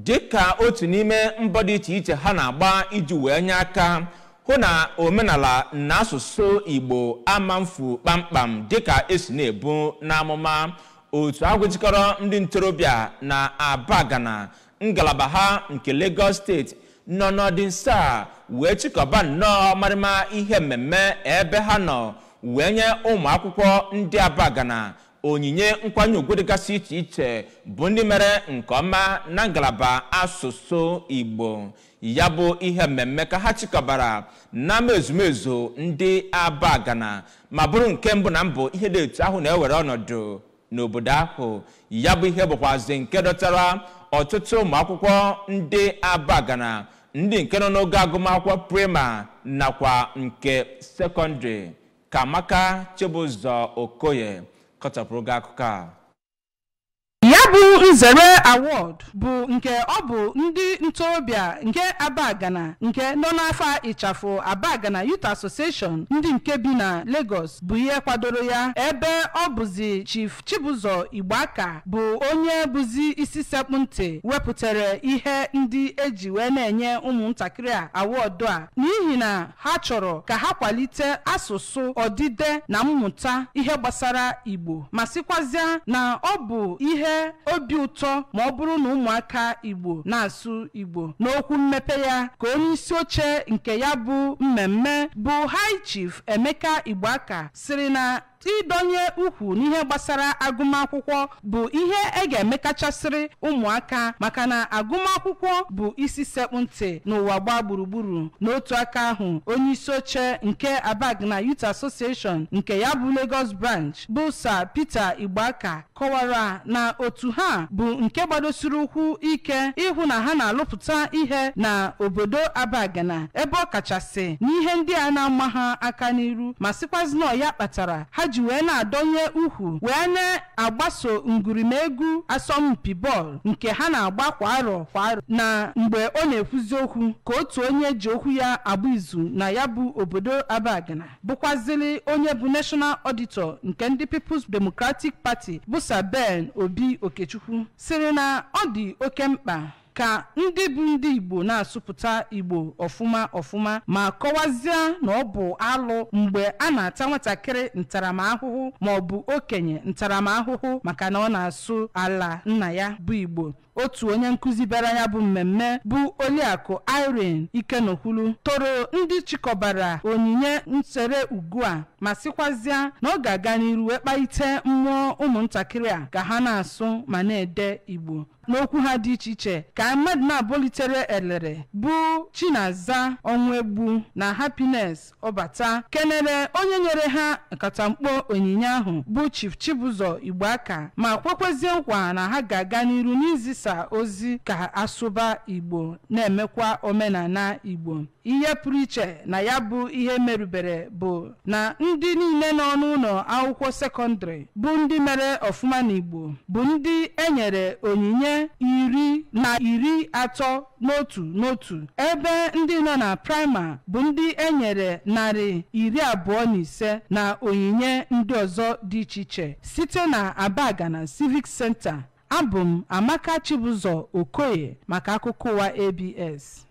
Dịka otu n'ime mbọ dị iche iche ha na-agba iji wee nye aka hụ na omenala na asụsụ Igbo ama mfu kpamkpam dịka esi na-ebu n'amụma, otu ahụ jikọrọ ndị ntorobịa na Abagana ngalaba ha nke Lagos Steeti nọ n'ọdịnsa a wee chịkọba nnọọ marịma ihe mmemme ebe ha nọ wee nye ụmụ akwụkwọ ndị Abagana onyinye nkwanye ugwu dịgasị iche iche bụ ndị mere nke ọma na ngalaba asụsụ Igbo. Ya bụ ihe mmemme ka ha chịkọbara n'ama ezumezu ndị Abagana ma bụrụ nke mbụ na mbụ ihe dị etu ahụ na-ewere ọnọdụ n'obodo ahụ. Ya bụ ihe bụkwazi nke dọtara ọtụtụ ụmụ akwụkwọ ndị Abagana ndị nke nọ n'oge agụmakwụkwọ prima nakwa nke sekọndịrị. Ka Amaka Chibụzọ Okoye kọchapụrụ gị akụkọ a. Ya bụ nzere award bụ nke ọ bụ ndị ntorobịa nke Abagana nke nọ n'afọ ịchafụ Abagana Youth Association ndị nke bi na Lagos bụ ihe kwadoro ya, ebe ọ bụzi Chief Chibụzọ Igboaka bụ onye bụzi isi sekpụ ntị wepụtara ihe ndị eji wee na-enye ụmụntakịrị a awọdụ a, n'ihi na ha chọrọ ka ha kwalite asụsụ, ọdide na mmụta ihe gbasara Igbo, ma sịkwazịa na ọ bụ ihe obi ụtọ ma ọ bụrụ na ụmụaka Igbo na-asụ Igbo. N'okwu mmepe ya ka onye isi oche nke ya bụ mmemme bụ High Chief Emeka Igboaka sịrị na ịdọnye ukwu n'ihe gbasara agụmakwụkwọ bụ ihe e ga-emekachasịrị ụmụaka, maka na agụmakwụkwọ bụ isi sekpụ ntị n'ụwa gbaa gburugburu. N'otu aka ahụ, onye isi oche nke Abagana Youth Association nke ya bụ Lagos branch bụ Sir Peter Igboaka kọwara na otu ha bụ nke gbadosiri ụkwụ ike ịhụ na ha na-alụpụta ihe na obodo Abagana, ebe ọ kachasị n'ihe ndị a na-ama ha aka n'iru, ma sịkwazị na ya kpatara ha ji wee na-adọnye ukwu wee na-agbaso ngurimegwu asọmpi bọọlụ nke ha na-agba kwa arọ kwa arọ. Na mgbe ọ na-ekwuzi okwu ka otu onye ji okwu ya agba izu na ya bụ obodo Abagana bụkwazili onye bụ National Auditor nke ndị People's Democratic Party bụ Sir Ben Obi Okechukwu sịrị na ọ dị oke mkpa ka ndị bụ ndị Igbo na-asụpụta Igbo ọfụma ọfụma, ma kọwazie na ọ bụ alụ mgbe a na-ata nwatakịrị ntaramahụhụ ma ọ bụ okenye ntaramahụhụ maka na ọ na-asụ ala nna ya bụ Igbo. Otu onye nkụzi bịara ya bụ mmemme bụ Oliakụ Irene Ikenokwulu toro ndị chịkọbara onyinye nsere ugwu a, ma sịkwazịa na ọ ga-aga n'iru wee kpalite mmụọ ụmụntakịrị a ka ha na-asụ ma na-ede Igbo. N'okwu ha dị iche iche ka mmadụ na-abụlitere elere bụ Chinaza Ọnwụegbu na Happiness Ọbata kenere onye nyere ha nkatamkpo onyinye ahụ bụ Chief Chibụzọ Igboaka, ma kwekwezie nkwa na ha ga-aga n'iru n'izisa ozi ka asụba Igbo na-emekwa omenala Igbo. Ihe pụrụ iche na ya bụ ihe merubere bụ na ndị niile nọ n'ụlọ akwụkwọ sekọndịrị bụ ndị mere ọfụma n'Igbo bụ ndị enyere onyinye 131 n'otu n'otu, ebe ndị nọ na praịma bụ ndị enyere 125 na onyinye ndị ọzọ dị iche iche. Site na Abagana Civic Center, abụ m Amaka Chibụzọ Okoye maka akụkọ ụwa ABS.